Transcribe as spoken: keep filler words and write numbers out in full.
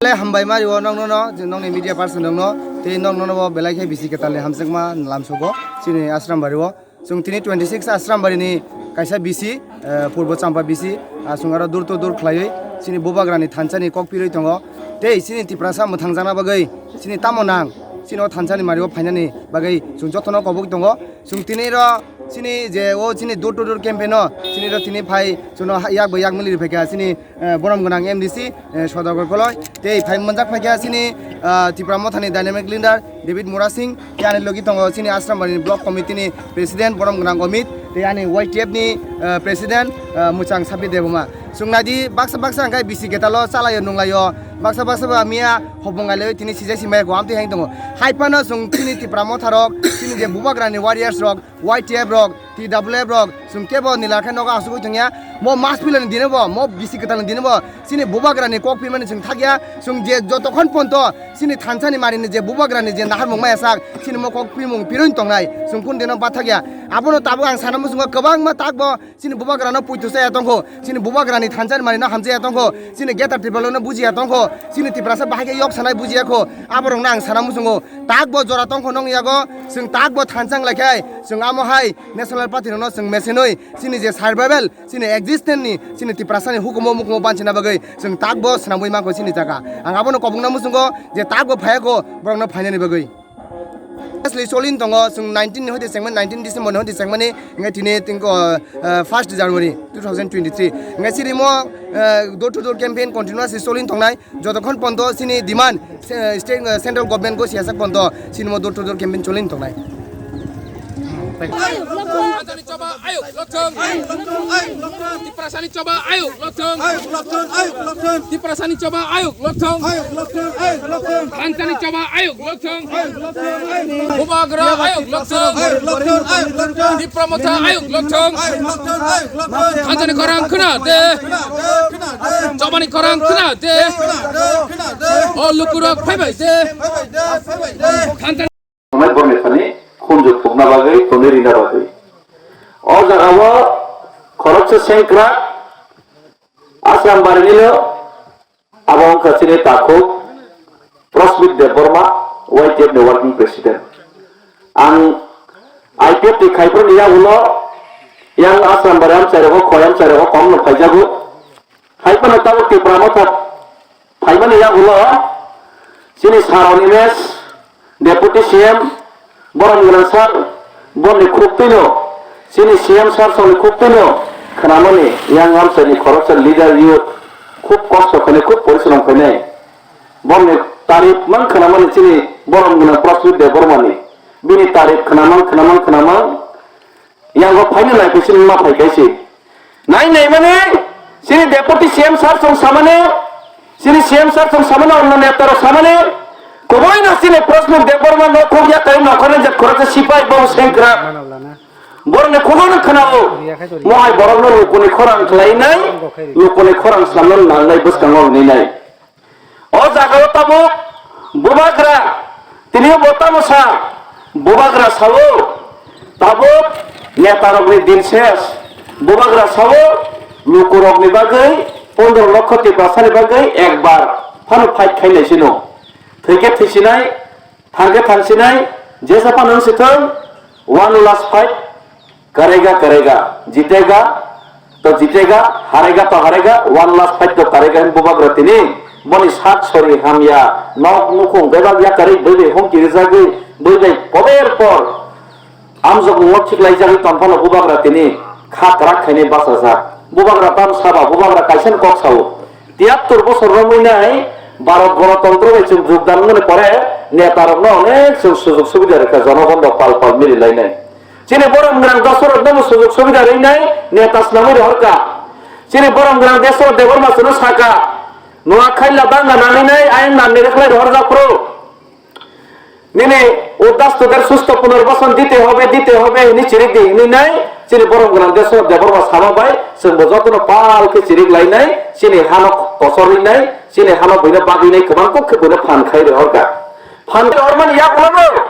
Le hambai mari o nokno no, je nokni media person nokno, tei nokno no bo belai khe bisi kwtal ni hamjakma lamsogo chini Ashram Bari o. Chwng tini twenty six Ashram Bari ni kaisa bisi, eh, Purbo Champa bisi, ah, chwng aro dur to dur khlaiwi chini Bubagra ni thansa ni kok pirwi tongo. Tei chini Tiprasa mwthangjakna bagwi, chini tamo nang, chini o thansa ni mari o phainani bagwi chwng jotono kobok tongo. Chwng tini ro chini je o chini door to door campaign o chini ro tini phai chwngno ha-, yak bai yak mili riphaikha chini, eh, borom gwnang M D C, eh, Sodagar Koloi tei phai manjak phaikha chini, ah, Tipra Mothani dynamic leader David Murasing tei ani logi tongo chini Ashram Bari ni block committee ni president borom gwnang Omit tei ani Y T F ni, eh, president, eh, Muchang Sabir Debbarma. Chwng naidi baksa baksa hwnkhe bisi kwtal o chalaio nunglaio baksa baksa ba miya hopong ailaiwi tini sijai simai ko amtwi hai tongo. Hai phano chwng chini Tipra Motha rok chini je Bubagra ni warriors rok Y T F rok, T W F rok, chwng kebo nila khe nogo asugwi tongya. Mo mas pilani dino bo, mo bisi kwtalni dino bo, chini Bubagrani kok pimani chwng thakya. Chwng je jotokhon ponto, chini thansani marini je Bubagrani je naharmung maya sak, chini mo kok pimung pironi tongnai, chwng kun dino bathakya. Abono tabuk ang sana muchungo kwbangma takbo, chini Bubagrano puitu chaya tongkho, chini Bubagrani thansani marino hamjaya tongkho, chini Greater Tipralandno bujiya tongkho, chini Tiprasa bahai khe yok sanai bujiya kho, aborokno ang sana muchungo. Takbo jora tongkho nong yago, chwng takbo thansang laikhai, chwng amo hai National Party rokno chwng mesenwi chini je survival, chini existence ni, chini Tiprasani hukumo mukumo banchina bagwi chwng takbo swnamwi mankho chini jaga. Ang abono kobokna muchungo je takbo phayakho borokno phainani bagwi. Asli cholin tongo chwng nineteen ni hoite chengmani, nineteen December ni hoite chengmani, hingke tini tingko, eh, first January two thousand twenty-three. Hingke chirimo, eh, door to door campaign continuously cholin tongnai. Jotokhon ponto chini demand, eh, state, eh, central government go siyasak ponto chini mo door to door campaign cholin tongnai. Thank you. Thank you. Tiprasani choba ayuk lokthong. Tiprasani choba ayuk lokthong. Thansani choba ayuk lokthong. Bubagra ayuk lokthong. Tipra Motha ayuk lokthong. Thansani khorang khna de. Chobani khorang khna de. O lukurok phaibai de. Thansa Borni thani khunju phukna bagwi, toni rina bagwi. O jaga o khoroksa sengkrak Ashram Bari nilo abo wngkha chini takhuk Prosmit Debbarma, Y T F ni working president. Ang I P F T khaiphuru ni yagulo yang Ashram Bari amchai rogo, khoi amchai rogo kom no phaijago. Hai phano tabuk Tipra Motha phaimani yagulo chini Sir Animesh, Deputy C M, borom gwnang sir, boni khuktwino, chini C M sir songni khuktwino khnamani yang amchaini khoroksa leader youth khub kosto khainai, khub porishrom khainai. Boni tarif mang khnamani chini borom gwnang Prosmit Debbarmani. Bini tarif khnamang, khnamang, khnamang. Yango phaino nai phi sini ma phai kaisi. Nai nai mani, sini Deputy C M sir song samani, sini C M sir song samani, onno neta rok samani, kubui no sini Prosmit Debbarma no khuk ya kai no khana jat khorok se sipai bong sengkra. Borok ni khuk no khana o. Mohai borok no lukuni khorang khlai nai, lukuni khorang slamno nang nai bwskango ni nai. O jaga o tabuk bubagra, tini bo tamo sa, bubagra sao, tabuk neta rok ni din ses, bubagra sao, luku rok ni bagwi, pondro lokho Tiprasa ni bagwi ekbar phano fight khai nai sino. Thwikhe thwisinai, thangkhe thangsinai, jesa phano wng sithwng, one last fight, karega, karega, jitega, to jitega, harega, to harega, one last fight to karega, hin bubagra tini, boni sak sori hamya, nok nukhung bebak yakarwi, bwibwi humki rijagwi, bwibwi pober por, amjokmungo khiklaijagwi tongphano bubagra tini, kha kwrak khainwi bachajak. Bubagra tam saba, bubagra kaisa kok sao. Tiyattor bosor romwi nai Bharat Ganatantra bai chwng jogdan wngmani pore neta rokno onek chwng sujog subida rwkha, jonogon rok pal pal mili lainai. Chini borom gwnang dosarok no sujog subida rwnai neta swnamwi rohorkha. Chini borom gwnang Deshmukh Debbarma chwngno sakha, Noakhai la bangla nangwi nai ayang nangni rwkhlai rohorjak phuru. Nini udas tuder susto punarbasan dite hobe, dite hobe hini chirik di hini nai, chini borom gwnang Deshmukh Debbarma sama bai, chwng bo jotono pal khe chirik lainai, chini hano kosor rinai, chini hano buino bagwi nai, kwbang kok khe buino phan khai rehorkha. Phan hormani yakulo bro.